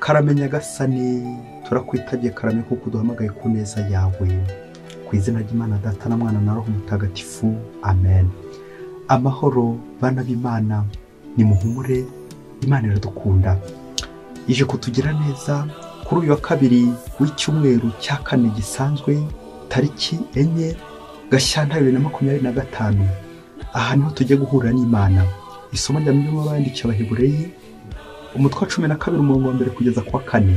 Karame Nyagasani, turakwitabye karame kuko uduhamagaye ku neza yawe. Ku izina ry'Imana Data na Mwana na Roho Mutagatifu, amen. Amahoro bana b'Imana, nimuhumure, Imana iradukunda. Ije kutugira neza kuri uyu wa kabiri w'icyumweru cya kane gisanzwe, tariki 4 Gashyantare 2025. Aha niho tujye guhura n'Imana. Isomo rya mbere mu bandikiye Abahebureyi, umutwe wa 12 umurongo wa mbere kugeza ku wa 4.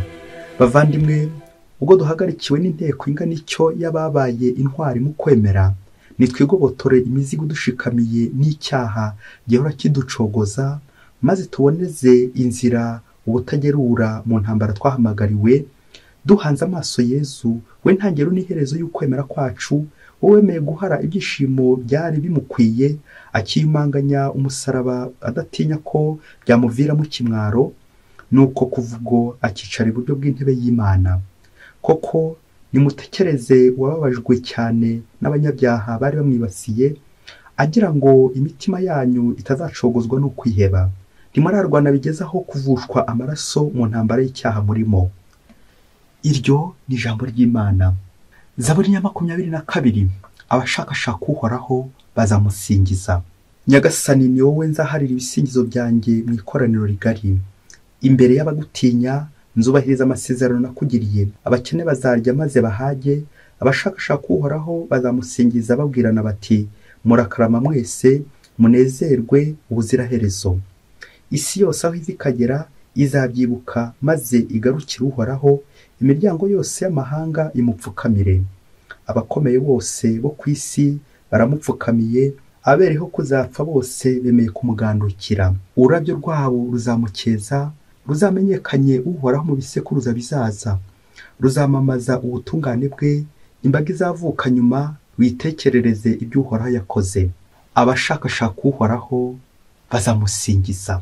Bavandimwe, ubwo duhagarikiwe n'inteko ingana icyo y'ababaye intwari mu kwemera, nitwigobotore imizigo dushikamiye n'icyaha gihora kiducogoza, maze tuboneze inzira ubutagerura mu ntambara twahamagariwe, duhanze amaso Yezu, we ntangiriro n'iherezo y'ukwemera kwacu, wowe wemeye guhara ibyishimo byari bimukwiye, akiyumanganya umusaraba adatinya ko byamuviramo ikimwaro, nuko kuva ubwo akicara iburyo bw'intebe y'Imana. Koko nimutekereze uwababajwe cyane n'abanyabyaha bari bamwibasiye, agira ngo imitima yanyu itazacogozwa n'ukwiheba. Ntimurarwana bigeze aho kuvushwa amaraso mu ntambara y'icyaha murimo. Iryo ni ijambo ry'Imana. Zaburi ya 22, abashakashaka Uhoraho bazamusingiza. Nyagasani, ni wowe nzaharira ibisingizo byanjye mu ikoraniro rigari. Imbere y'abagutinya nzubahiriza amasezerano nakugiriye. Abakene bazarya maze bahage, abashakashaka Uhoraho bazamusingiza babwirana bati: murakarama mwese, munezerwe ubuziraherezo. Isi yose aho iva ikagera izabyibuka maze igarukire Uhoraho, imiryango yose y'amahanga imupfukamire. Abakomeye bose bo ku isi baramupfukamiye, abereho kuzapfa bose bemeye kumugandukira. Ururabyo rwabo ruzamukeza, ruzamenyekanye Uhoraho mu bisekuruza bizaza. Ruzamamaza ubutungane bwe, imbaga izavuka nyuma witekerereze ibyo Uhoraho yakoze. Abashakashaka Uhoraho bazamusingiza.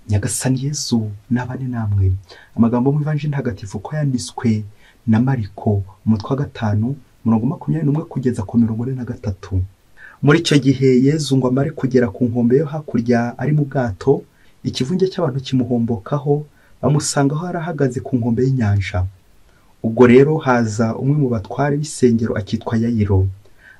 Nyagasani Yezu nabane namwe. Amagambo mu Ivanjiri Ntagatifu ko yanditswe na Mariko, umutwe wa 5 umurongo 21 kugeza ku 43. Muri icyo gihe Yezu ngo amare kugera ku nkombe yo hakurya ari mu bwato, ikivunge cy'abantu kimuhombokaho, bamusanga aho arahagaze ku nkombe y'inyanja. Ubwo rero haza umwe mu batware b'isengero akitwa Yayiro.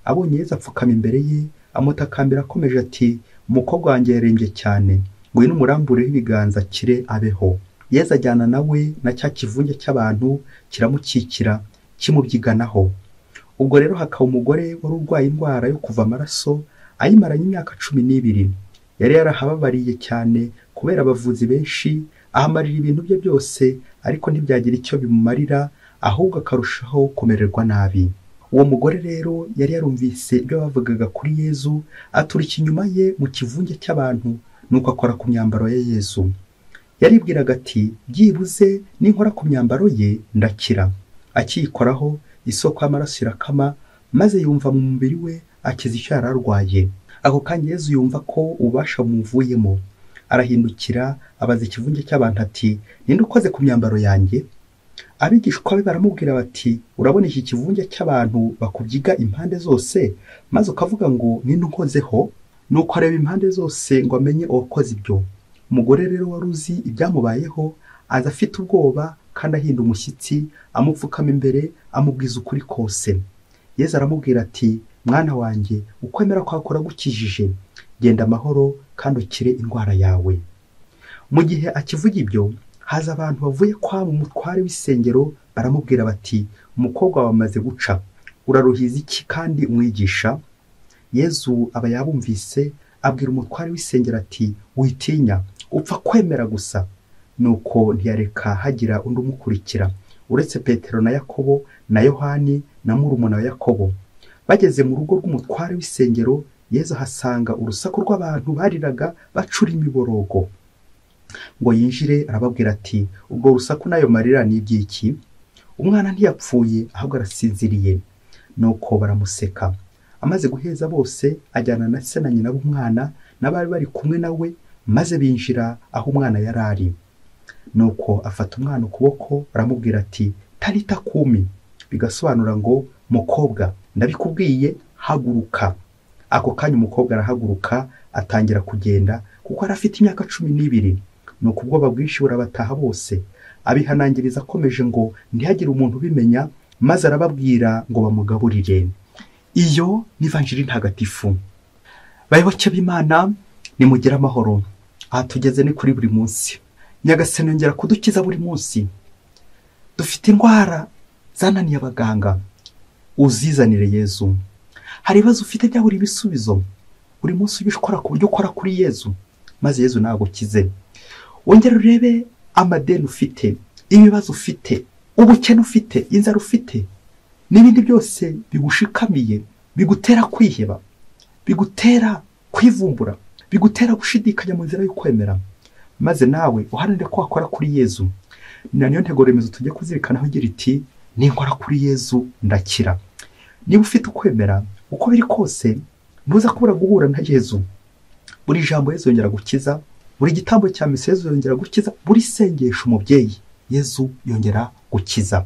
Abonye Yezu apfukama imbere ye, amutakambira akomeje ati: umukobwa wanjye yarembye cyane, ngwino umurambureho ibiganza akire abeho. Yezu ajyana nawe na cya kivunge cy'abantu kiramukikira kimubyiganaho. Ubwo rero hakaba umugore wari urwaye indwara yo kuva amaraso ayimaranye imyaka 12. Yari yarahababariye cyane kubera abavuzi benshi, ahamarira ibintu bye byose, ariko ntibyagira icyo bimumarira, ahubwo akarushaho kumererwa nabi. Uwo mugore rero yari yarumvise ibyo bavugaga kuri Yezu, aturika inyuma ye mu kivunge cy'abantu, nuko akora ku myambaro ya Yezu. Yaribwiraga ati: byibuze ninkora ku myambaro ye ndakira. Akiyikoraho isoko y'amaraso irakama, maze yumva mu mubiri we akiza icyo yari arwaye. Ako kanya Yezu yumva ko ububasha bumuvuyemo, arahindukira abaza ikivunge cy'abantu ati: ninde ukoze ku myambaro yanjye? Abigishwa be baramubwira bati: urabona iki kivunge cy'abantu bakubyiga impande zose, maze ukavuga ngo ninde unkozeho? Nuko areba impande zose ngo amenye uwakoze ibyo. Umugore rero wari uzi ibyamubayeho aza afite ubwoba kandi ahinda umushyitsi, amupfukama imbere, amubwiza ukuri kose. Yezu aramubwira ati: mwana wanjye, ukwemera kwawe kuragukijije, genda amahoro kandi ukire indwara yawe. Mu gihe akivuga ibyo, haza abantu bavuye kwa mutware w'isengero baramubwira bati: umukobwa wawe amaze guca, uraruhiza iki kandi umwigisha? Yezu aba yabumvise, abwira umutware w'isengero ati: witinya, upfa kwemera gusa. Nuko ntiyareka hagira undi umukurikira, uretse Petero na Yakobo na Yohani na murumuna wa Yakobo. Bageze mu rugo rw'umutware w'isengero, Yezu ahasanga urusaku rw'abantu bariraga bacura imiborogo. Ngo yinjire arababwira ati: ubwo rusaku n'ayo marira ni iby'iki? Umwana ntiyapfuye, ahubwo arasinziriye. Nuko baramuseka. Amaze guheza bose, ajyana na se na nyina b'umwana n'abari bari kumwe nawe, maze binjira aho umwana yari ari. Nuko afata umwana ukuboko, aramubwira ati: tarita kumi, bigasobanura ngo mukobwa, ndabikubwiye, haguruka. Ako kanya umukobwa arahaguruka atangira kugenda, kuko yari afite imyaka 12. Nuko ubwoba bwinshi burabataha bose. Abihanangiriza akomeje ngo ntihagire umuntu ubimenya, maze arababwira ngo bamugaburire. Iyo ni Ivanjiri ntagatifu. Bayoboke b'Imana, nimugire amahoro. Aha tugeze ni kuri buri munsi. Nyagasani yongera kudukiza buri munsi. Dufite indwara zananiye abaganga, uzizanire Yezu. Hari ibibazo ufite byabura ibisubizo, buri munsi ujye ukora ku buryo ukora kuri Yezu, maze Yezu nagukize. Wongere urebe amadeni ufite, ibibazo ufite, ubukene ufite, inzara ufite, n'ibindi byose bigushikamiye, bigutera kwiheba, bigutera kwivumbura, bigutera gushidikanya mu nzira y'ukwemera, maze nawe uharanire ko wakora kuri Yezu. Ni niyo ntego remezo tujye kuzirikanaho igira iti: ninkora kuri Yezu ndakira. Niba ufite ukwemera, uko biri kose ntuza kubura guhura na Yezu. Buri jambo Yezu yongera gukiza, buri gitambo cya misa Yezu yongera gukiza, buri sengesho umubyeyi Yezu yongera gukiza.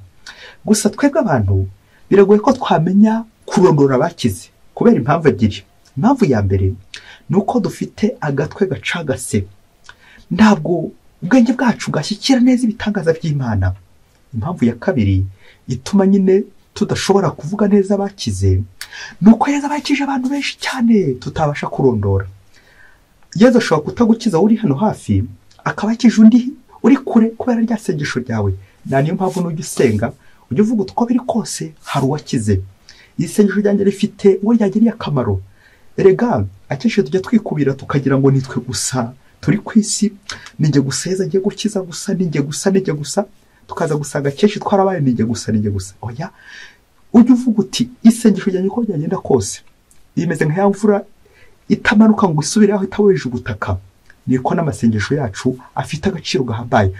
Gusa twebwe abantu biragoye ko twamenya kurondora abakize kubera impamvu ebyiri. Impamvu ya mbere ni uko dufite agatwe gacagase, ntabwo ubwenge bwacu bwashyikira neza ibitangaza by'Imana. Impamvu ya kabiri ituma nyine tudashobora kuvuga neza abakize ni uko Yezu abakije abantu benshi cyane tutabasha kurondora. Yezu ashobora kutagukiza uri hano hafi, akaba akije undi uri kure kubera rya sengesho ryawe. Na niyo mpamvu nujya usenga ujya uvuga uko biri kose hari uwakize. Iri sengesho ryanjye rifite uwo ryagiriye akamaro. Erega akenshi tujya twikubira tukagira ngo nitwe gusa turi ku isi, ninjye gusa Yezu agiye gukiza gusa, ninjye gusa, ninjye gusa, tukaza gusanga akenshi twarabaye ninjye gusa, ninjye gusa. Oya, ujya uvuga uti isengesho ryanjye uko byagenda kose rimeze nka ya mvura itamanuka ngo isubire aho itaweje ubutaka. Niko n'amasengesho yacu afite agaciro gahambaye.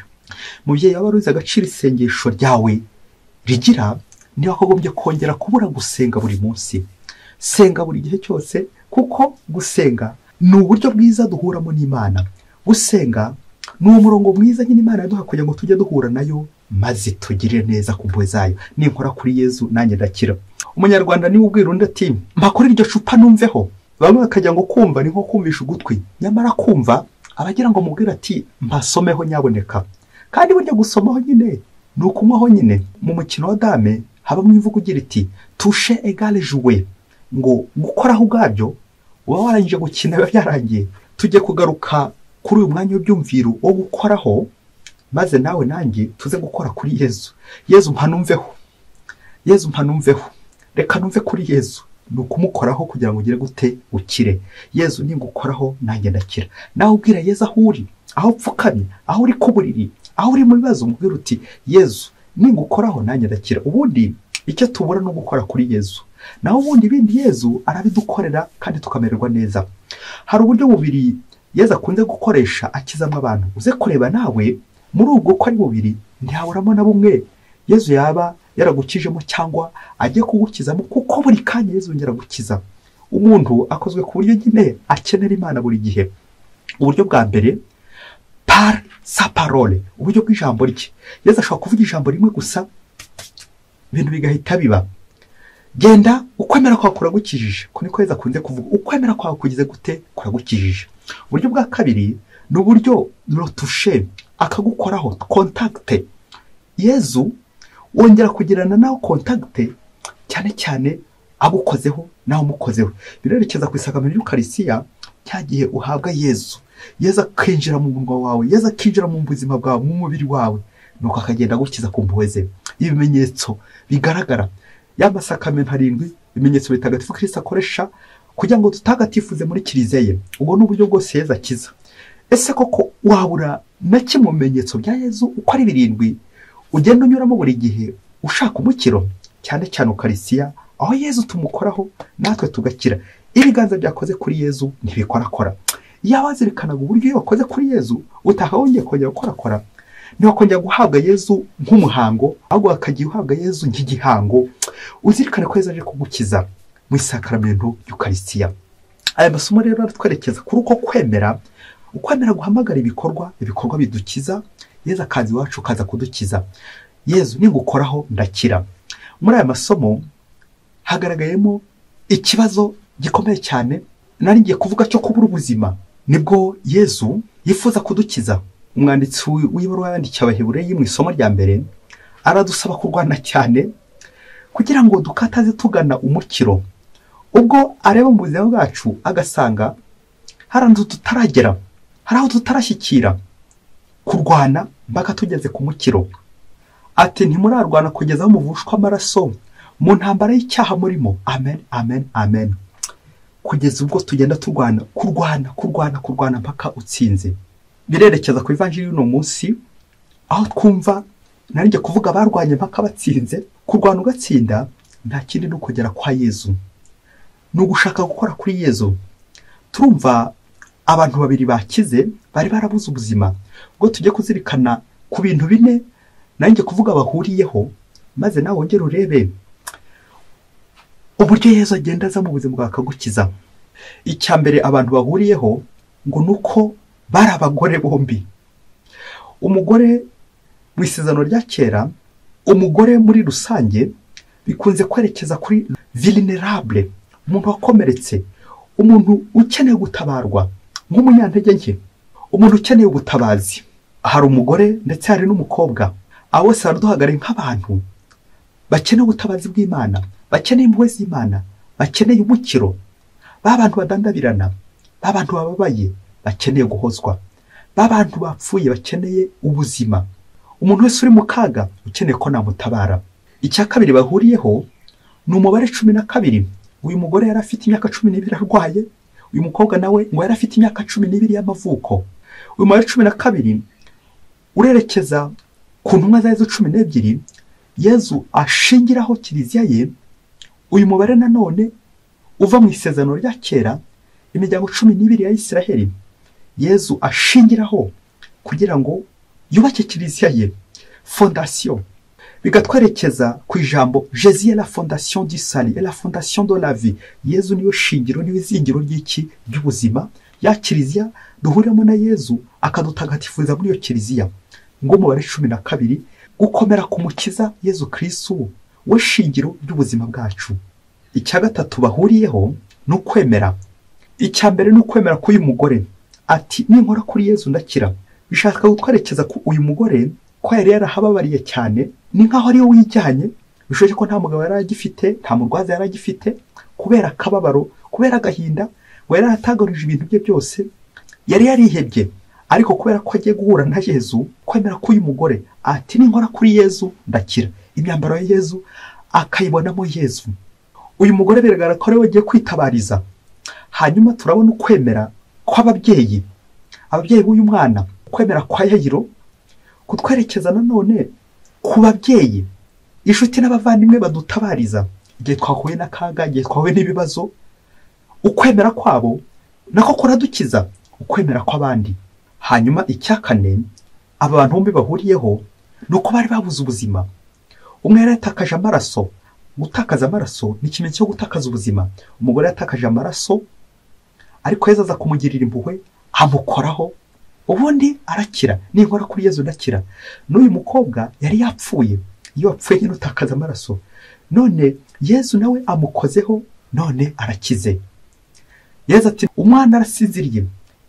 Mubyeyi waba uzi agaciro isengesho ryawe rigira, niba wakagombye kongera kubura gusenga buri munsi. Senga buri gihe cyose, kuko gusenga ni uburyo bwiza duhuramo n'Imana. Gusenga ni umurongo mwiza nyine Imana yaduha kugira ngo tujye duhura nayo, maze tugirire neza ku mpuhwe zayo. Ninkora kuri Yezu nanjye ndakira. Umunyarwanda niwe ubwira undi ati mpa kuri iryo cupa numveho. Bamwe bakajya ngo kumva ni nko kumvisha ugutwi, nyamara kumva abagira ngo mubwire ati mpasomeho nyaboneka. Kandi burya gusomaho nyine ni ukunywaho nyine. Mu mukino wa dame habamo imvugo igira iti touche égale jouer, ngo gukoraho ubwabyo uba warangije gukina biba byarangiye. Tujye kugaruka kuri uyu mwanya w'ibyumviro wo gukoraho, maze nawe nanjye tuze gukora kuri Yezu. Yezu mpa numveho, Yezu mpa numveho, reka numve kuri Yezu. Ni ukumukoraho kugira ngo ugire gute ukire. Yezu ningukoraho nanjye ndakira. Nawe ubwira Yezu aho uri, aho upfukamye, aho uri ku buriri, aho uri mu bibazo, umubwira uti Yezu ningukoraho nanjye ndakira. Ubundi icyo tubura no gukora kuri Yezu, naho ubundi ibindi Yezu arabidukorera kandi tukamererwa neza. Hari uburyo bubiri Yezu akunze gukoresha akizamo abantu. Uze kureba nawe muri ubwo ko ari bubiri ntihaburamo na bumwe Yezu yaba yaragukijemo cyangwa agiye kugukizamo, kuko buri kanya Yezu yongera gukiza. Umuntu akozwe ku buryo nyine akenera Imana buri gihe. Uburyo bwa mbere, par sa parole, uburyo bw'ijambo rye. Yezu ashobora kuvuga ijambo rimwe gusa ibintu bigahita biba. Genda, ukwemera kwawe kuragukijije. Ko niko Yezu akunze kuvuga, ukwemera kwawe kugize gute kuragukijije. Uburyo bwa kabiri ni uburyo rotushe, akagukoraho, contact. Yezu wongera kugirana nawe contact cyane cyane agukozeho nawe umukozeho. Birerekeza ku isakamento y'Ukarisiya, cya gihe uhabwa Yezu. Yezu akinjira mu munwa wawe, Yezu akinjira mu buzima bwawe, mu mubiri wawe, nuko akagenda agukiza ku mpuhwe ze. Ibimenyetso bigaragara y'amasakamento arindwi, ibimenyetso bitagatifu Kristo akoresha kugira ngo tutagatifuze muri kiliziya ye. Ubwo ni uburyo bwose Yezu akiza. Ese koko wabura na kimwe mu bimenyetso bya Yezu uko ari birindwi ugenda unyuramo buri gihe ushaka umukiro, cyane cyane Ukarisiya, aho Yezu tumukoraho natwe tugakira. Ibiganza byakoze kuri Yezu ntibikorakora. Iyo wazirikanaga uburyo iyo wakoze kuri Yezu utahongeye kongera gukorakora, ntiwakongera guhabwa Yezu nk'umuhango, ahubwo wakagiye uhabwa Yezu nk'igihango. Uzirikane ko Yezu aje kugukiza mu isakaramentu y'Ukarisiya. Aya masomo rero aratwerekeza kuri uko kwemera, ukwemera guhamagara ibikorwa, ibikorwa bidukiza. Yezu akaza iwacu kaza kudukiza. Yezu ningukoraho ndakira. Muri aya masomo hagaragayemo ikibazo gikomeye cyane nari ngiye kuvuga cyo kubura ubuzima. Nibwo Yezu yifuza kudukiza. Umwanditsi w'ibaruwa yandikiye Abahebureyi mu isomo rya mbere aradusaba kurwana cyane kugira ngo dukataze tugana umukiro. Ubwo areba mu buzima bwacu agasanga hari ahantu tutaragera, hari aho tutarashyikira, kurwana mpaka tugeze ku mukiro. Ati ntimurarwana kugeza aho muvushwa amaraso mu ntambara y'icyaha murimo. Amen, amen, amen. Kugeza ubwo tugenda turwana, kurwana, kurwana, kurwana mpaka utsinze. Birerekeza ku ivanjiri y'uno munsi, aho twumva narinjye kuvuga barwanye mpaka batsinze. Kurwana ugatsinda nta kindi ni ukugera kwa Yezu, ni ugushaka gukora kuri Yezu. Turumva abantu babiri bakize bari barabuze ubuzima. Ubwo tujye kuzirikana ku bintu bine narinjye kuvuga bahuriyeho, maze nawe wongere urebe uburyo Yezu agenda aza mu buzima bwawe akagukiza. Icya mbere abantu bahuriyeho ngo nuko bari abagore bombi. Umugore mu isezerano rya kera, umugore muri rusange bikunze kwerekeza kuri vulnerable, umuntu wakomeretse, umuntu ukeneye gutabarwa nk'umunyantege nke, umuntu ukeneye ubutabazi. Hari umugore ndetse hari n'umukobwa, abo bose baraduhagarariye nk'abantu bakeneye ubutabazi bw'Imana, bakeneye impuhwe z'Imana, bakeneye umukiro, ba bantu badandabirana, ba bantu bababaye bakeneye guhozwa, ba bantu bapfuye bakeneye ubuzima, umuntu wese uri mu kaga ukeneye ko namutabara. Icya kabiri bahuriyeho ni umubare 12. Uyu mugore yari afite imyaka 12 arwaye, uyu mukobwa nawe ngo yari afite imyaka 12 y'amavuko. Uyu mubare 12 urerekeza ku ntumwa za Yezu 12 Yezu ashingiraho kiliziya ye. Uyu mubare nanone uva mu isezerano rya kera, imiryango 12 ya Isiraheli Yezu ashingiraho kugira ngo yubake kiliziya ye, fondation. Bigatwerekeza ku ijambo Jésus est la fondation du salut et la fondation de la vie. Yezu niwe shingiro, niwe zingiro ry'iki ry'ubuzima. Ya kiliziya duhuriramo na Yezu akadutagatifuza muri iyo kiliziya. Ngo umubare 12 gukomera ku mukiza Yezu Kristo we shingiro ry'ubuzima bwacu. Icya gatatu bahuriyeho ni ukwemera. Icya mbere ni ukwemera k'uyu mugore, ati ninkora kuri Yezu ndakira. Bishaka gutwerekeza ku uyu mugore ko yari yarahababariye cyane, ni nkaho ariwe wijyanye, bishoboke ko nta mugabo yari agifite, nta murwaza yari agifite, kubera akababaro, kubera agahinda, ngo yari yaratagarije ibintu bye byose, yari yarihebye. Ariko kubera ko agiye guhura na Yezu, kwemera k'uyu mugore ati ninkora kuri Yezu ndakira, imyambaro ya Yezu akayibonamo Yezu. Uyu mugore biragaragara ko ariwe agiye kwitabariza. Hanyuma turabona ukwemera kw'ababyeyi, ababyeyi b'uyu mwana, kwemera kwa Yayiro kutwerekeza nanone ku babyeyi, inshuti n'abavandimwe badutabariza igihe twahuye n'akaga, igihe twahuye n'ibibazo. Ukwemera kwabo nako kuradukiza, ukwemera kw'abandi. Hanyuma icya kane aba bantu bombi bahuriyeho ni uko bari babuze ubuzima. Umwe yari yatakaje amaraso. Gutakaza amaraso ni ikimenyetso cyo gutakaza ubuzima. Umugore yatakaje amaraso, ariko Yezu aza kumugirira impuhwe amukoraho, ubundi arakira. Ninkora kuri Yezu ndakira. N'uyu mukobwa yari yapfuye, iyo wapfuye nyine utakaza amaraso, none Yezu nawe amukozeho, none arakize. Yezu ati umwana arasinziriye,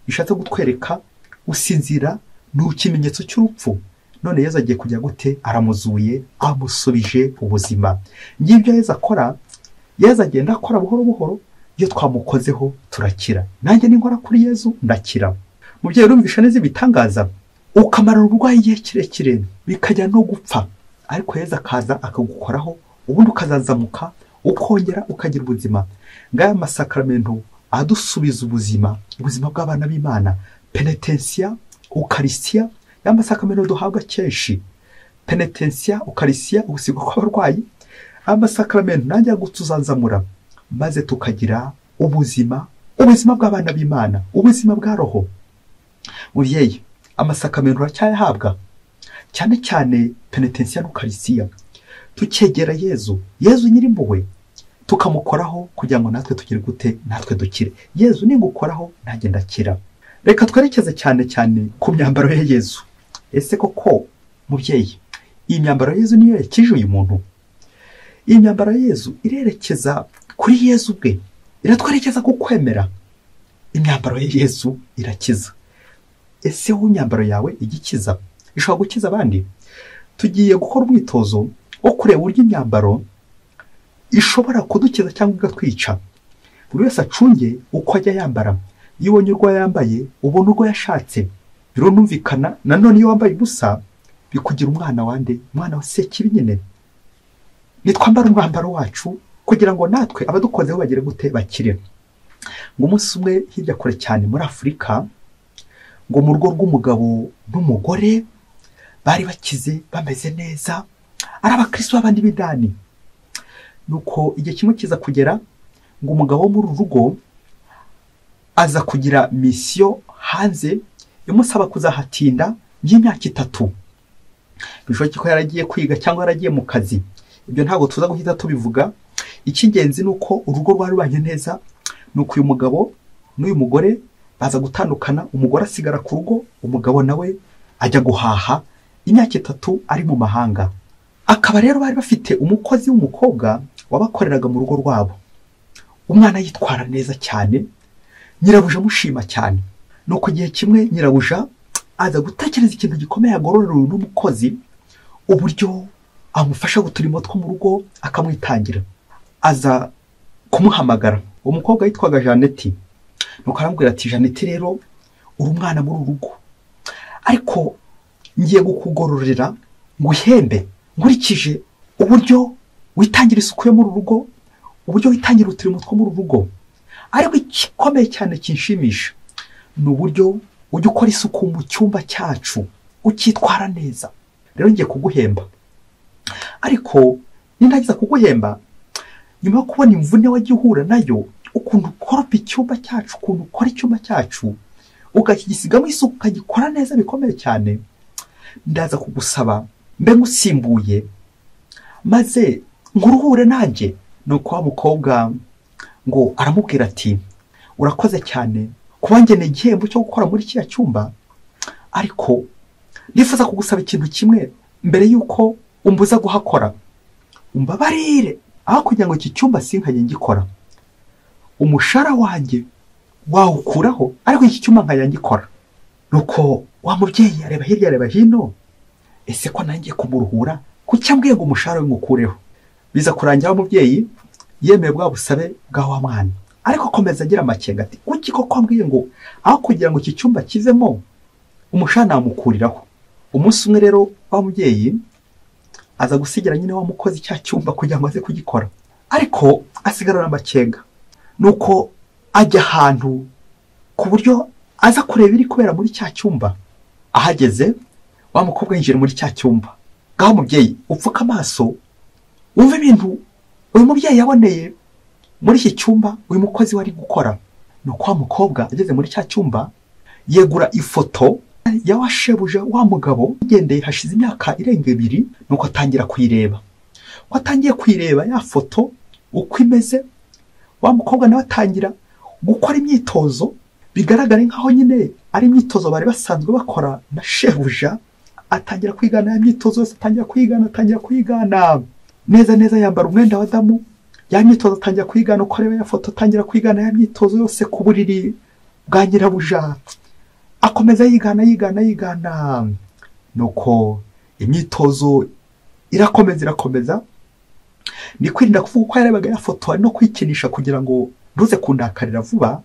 bishatse gutwereka usinzira ni ikimenyetso cy'urupfu. None Yezu agiye kujya gute? Aramuzuye, amusubije ubuzima. Ngibyo Yezu akora. Yezu agenda akora buhoro buhoro, iyo twamukozeho turakira. Nanjye ninkora kuri Yezu ndakira. Mubyeyi, urumvisha neza ibitangaza, ukamara uburwayi igihe kirekire bikajya no gupfa, ariko Yezu akaza akagukoraho, ubundi ukazazamuka, ukongera ukagira ubuzima. Ngaya masakramentu adusubiza ubuzima, ubuzima bw'abana b'Imana. Penetensia, Ukaristia, ya masakramentu duhabwa kenshi. Penetensia, Ukaristia, ugusigwa kw'abarwayi, amasakramentu nanjye agutuzanzamura, maze tukagira ubuzima, ubuzima bw'abana b'Imana, ubuzima bwa roho. Mubyeyi, amasakramentu uracyayahabwa, cyane cyane penetensia n'Ukaristia. Tukegera Yezu, Yezu nyirimpuhwe, tukamukoraho kugira ngo natwe tugire gute, natwe dukire. Yezu ningukoraho nanjye ndakira. Reka twerekeze cyane cyane ku myambaro ya Yezu. Ese koko mubyeyi, iyi myambaro ya Yezu niyo yakije uyu muntu? Iyi myambaro ya Yezu irerekeza kuri Yezu ubwe, iratwerekeza ku kwemera. Imyambaro ya Yezu irakiza. Ese wowe imyambaro yawe igikiza, ishobora gukiza abandi? Tugiye gukora umwitozo wo kureba uburyo imyambaro ishobora kudukiza cyangwa igatwica. Buri wese acunge uko ajya yambara. Iyo ubonye urwo yambaye, ubona urwo yashatse, birumvikana. Nanone iyo wambaye ubusa bikugira umwana wande, umwana wa sekibi nyine. Nitwambara umwambaro wacu kugira ngo natwe abadukozeho bagere gute, bakire. Ngo umunsi umwe hirya kure cyane muri Afurika, ngo mu rugo rw'umugabo n'umugore bari bakize bameze neza, ari abakristo b'abandi b'idani. Nuko igihe kimwe kiza kugera, ngo umugabo wo muri uru rugo aza kugira misiyo hanze imusaba kuzahatinda y'imyaka 3. Bishoboke ko yaragiye kwiga cyangwa yaragiye mu kazi, ibyo ntabwo tuza guhita tubivuga. Icy'ingenzi ni uko urugo rwari rubanye neza. Nuko uyu mugabo n'uyu mugore baza gutandukana, umugore asigara ku rugo, umugabo nawe ajya guhaha imyaka 3 ari mu mahanga. Akaba rero bari bafite umukozi w'umukobwa wabakoreraga mu rugo rwabo. Umwana yitwara neza cyane, nyirabuja amushima cyane. Nuko igihe kimwe nyirabuja aza gutekereza ikintu gikomeye agororera uyu n'umukozi, uburyo amufasha guturimo two mu rugo akamwitangira. Aza kumuhamagara. Uwo mukobwa yitwaga Jeannette. Nuko arambwira ati, Jeannette rero uri umwana muri uru rugo, ariko ngiye gukugororera nguhembe nkurikije uburyo witangira isuku yo muri uru rugo, uburyo witangira uturimo two muri uru rugo. Ariko igikomeye cyane kinshimisha ni uburyo ujya ukora isuku mu cyumba cyacu ukitwara neza. Rero ngiye kuguhemba, ariko nindagiza kuguhemba nyuma yo kubona imvune wagiye uhura nayo, ukuntu ukoropa icyumba cyacu, ukuntu ukora icyumba cyacu ukakigisigamo isuku ukagikora neza bikomeye cyane, ndaza kugusaba mbe ngusimbuye maze nkuruhure nanjye. Nuko wa mukobwa ngo aramubwira ati, urakoze cyane kuba ngeneye igihembo cyo gukora muri kiriya cyumba, ariko nifuza kugusaba ikintu kimwe mbere y'uko umbuza guhakora. Umbabarire, aho kugira ngo iki cyumba sinkajye ngikora, umushara wanjye wawukuraho, ariko iki cyumba nkajya ngikora. Nuko wa mubyeyi areba hirya areba hino, ese ko nangiye kumuruhura, kuki ambwiye ngo umushara we ngukureho? Biza kurangira wa mubyeyi yemeye bwa busabe bwa wa mwana, ariko akomeza agira amakenga ati, kuki koko ambwiye ngo aho kugira ngo iki cyumba kivemo umushara namukuriraho? Umunsi umwe rero wa mubyeyi aza gusigira nyine wa mukozi cya cyumba kugira ngo aze kugikora, ariko asigarana amakenga. Nuko ajya ahantu ku buryo aza kureba ibiri kubera muri cya cyumba. Ahageze wa mukobwa yinjira muri cya cyumba. Ngaho mubyeyi upfuka amaso wumve ibintu uyu mubyeyi yaboneye muri iki cyumba uyu mukozi wari gukora. Nuko wa mukobwa ageze muri cya cyumba yegura ifoto ya wa shebuja wa mugabo ugendeye hashize imyaka irenga 2. Nuko atangira kuyireba. Ko atangiye kuyireba ya foto uko imeze, wa mukobwa nawe atangira gukora imyitozo bigaragara nkaho nyine ari imyitozo bari basanzwe bakora na shebuja. Atangira kwigana ya myitozo yose, atangira kwigana neza neza, yambara umwenda wa Adamu, ya myitozo atangira kwigana uko areba ya foto, atangira kwigana ya myitozo yose ku buriri bwa nyirabuja, akomeza yigana. Nuko imyitozo irakomeza. Ni kwirinda kuvuga uko yarebaga ya foto no kwikinisha kugira ngo ntuze kundakarira vuba.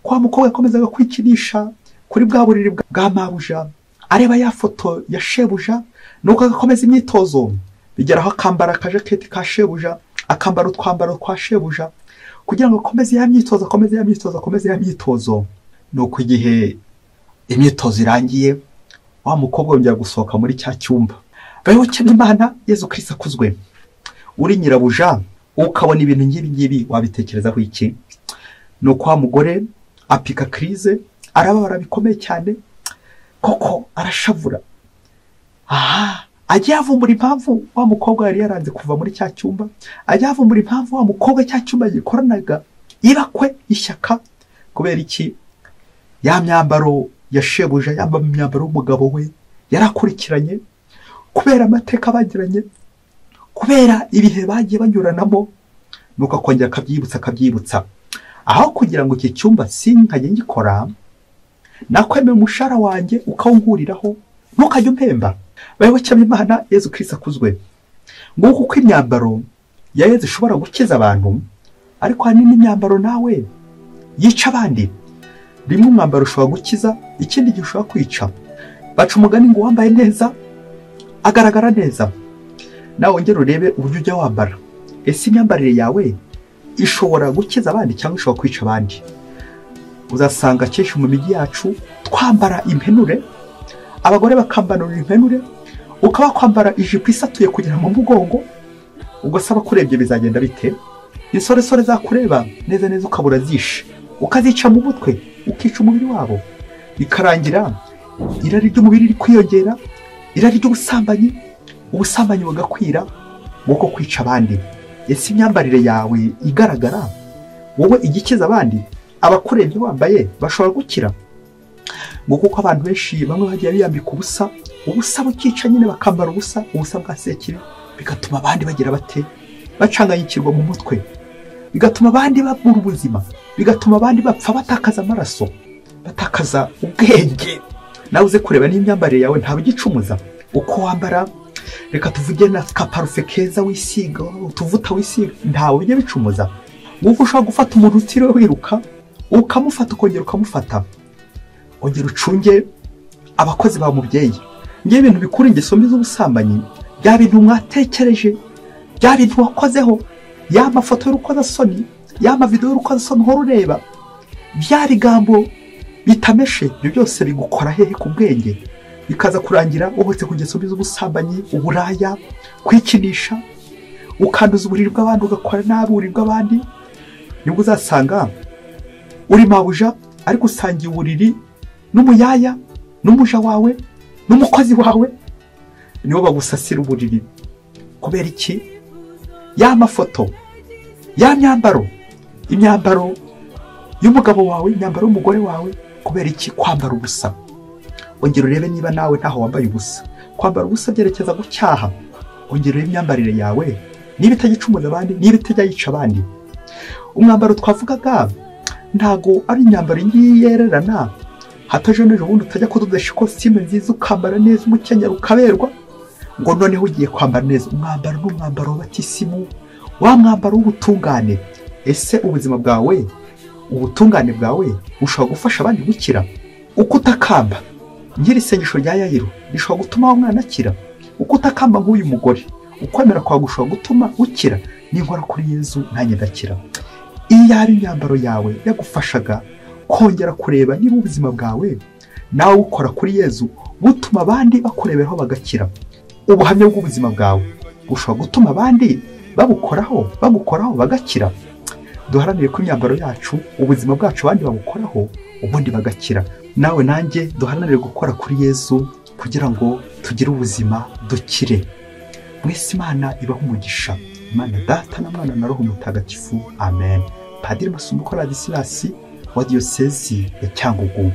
Kwa mukobwa yakomezaga kwikinisha kuri bwa buriri bwa mabuja, areba ya foto ya shebuja, nuko agakomeza imyitozo bigeraho akambara akajaketi ka shebuja, akambara utwambaro twa shebuja kugira ngo akomeze ya myitozo, Nuko igihe imyitozo irangiye, wa mukobwa yongera gusohoka muri cya cyumba. Bayoboke n'Imana, Yezu Kristo akuzwe. Uri nyirabuja ukabona ibintu ngibi ngibi, wabitekerezaho iki? Nuko wa mugore apika krize, arababara bikomeye cyane koko arashavura. Aha ajya avumbura impamvu wa mukobwa yari yaranze kuva muri cya cyumba, ajya avumbura impamvu wa mukobwa cya cyumba gikoranaga ibakwe ishyaka. Kubera iki? Ya myambaro ya shebuja, yamba imyambaro y'umugabo we yarakurikiranye, kubera amateka bagiranye, kubera ibihe bagiye banyuranamo. Nuko akongera akabyibutsa. Aho kugira ngo iki cyumba sinkajye ngikora, Nakwemera umushahara wanjye ukawunguriraho, ntukajye umpemba. Bayoboke b'Imana, Yezu Kristo akuzwe. Nguko uko imyambaro ya Yezu ishobora gukiza abantu, ariko hari n'imyambaro nawe yica abandi. Rimwe umwambaro ushobora gukiza, ikindi gihe ushobora kwica. Baca umugani ngo uwambaye neza agaragara neza. Nawe wongere urebe uburyo ujya wambara. Ese imyambarire yawe ishobora gukiza abandi cyangwa ishobora kwica abandi? Uzasanga kenshi mu mijyi yacu twambara impenure, abagore bakambanura impenure, ukaba kwambara ijipo isatuye kugera mu mugongo, ugasaba kurebye bizagenda bite? Insoresore zakureba neza neza ukabura zishe, ukazica mu mutwe, ukica umubiri wabo, bikarangira irari ry'umubiri riri kwiyongera, irari ry'ubusambanyi, ubusambanyi bugakwira, nguko kwica abandi. Ese imyambarire yawe igaragara wowe igikiza abandi? Abakurebye wambaye bashobora gukira? Ngo kuko abantu benshi bamwe bagiye biyambika ubusa, ubusa bukica nyine, bakambara ubusa, ubusa bwa sekibi, bigatuma abandi bagira bate? Bacanganyikirwa mu mutwe, bigatuma abandi babura ubuzima, bigatuma abandi bapfa, batakaza amaraso, batakaza ubwenge. Nawe uze kureba n'imyambarire yawe ntabwo igicumuza uko wambara. Reka tuvuge na ka parufe keza wisiga, utuvuta wisiga, ntawe bijya bicumuza. Nguko ushobora gufata umuntu utiriwe wiruka, ukamufata ukongera ukamufata. Ongera ucunge abakozi ba mubyeyi. Ngiye ibintu bikura ingeso mbi z'ubusambanyi, bya bintu mwatekereje, bya bintu wakozeho, ya mafoto y'urukozasoni, ya mavideo y'urukozasoni uhora ureba, bya bigambo bitameshe, ibyo byose bigukora hehe ku bwenge? Bikaza kurangira uhotse ku ngeso mbi z'ubusambanyi, uburaya, kwikinisha, ukanduza uburiri bw'abandi, ugakora nabi uburiri bw'abandi. Nibwo uzasanga uri mabuja ariko usangiye uburiri n'umuyaya, n'umuja wawe, n'umukozi wawe, nibo bagusasira uburiri. Kubera iki? Ya mafoto, ya myambaro, imyambaro y'umugabo wawe, imyambaro y'umugore wawe. Kubera iki? Kwambara ubusa. Ongera urebe niba nawe ntaho wambaye ubusa. Kwambara ubusa byerekeza gucyaha. Ongera urebe imyambarire yawe niba itagicumuza abandi, niba itajya yica abandi. Umwambaro twavugaga ntago ari imyambaro yererana, hataje n'ejo bundi utajya kudodesha ikositimu nziza ukambara neza umukenyero ukaberwa, ngo noneho ugiye kwambara neza. Umwambaro n'umwambaro wa batisimu, wa mwambaro w'ubutungane. Ese ubuzima bwawe, ubutungane bwawe bushobora gufasha abandi gukira? Uko utakamba nk'iri sengesho rya Yayiro rishobora gutuma wa mwana akira. Uko utakamba nk'uyu mugore, ukwemera kwawe gushobora gutuma ukira. Ninkora kuri Yezu nanjye ndakira. Iyo yaba imyambaro yawe yagufashaga kongera kureba niba ubuzima bwawe nawe ukora kuri Yezu butuma abandi bakureberaho bagakira. Ubuhamya bw'ubuzima bwawe bushobora gutuma abandi babukoraho, bagukoraho bagakira. Duharanire ko imyambaro yacu, ubuzima bwacu abandi babukoraho ubundi bagakira. Nawe nanjye duharanire gukora kuri Yezu kugira ngo tugire ubuzima, dukire. Mwese Imana ibahe umugisha. Imana Data na Mwana na Roho Mutagatifu. Amen. Padiri Masumbuko Ladislas wa Diyosezi ya Cyangugu.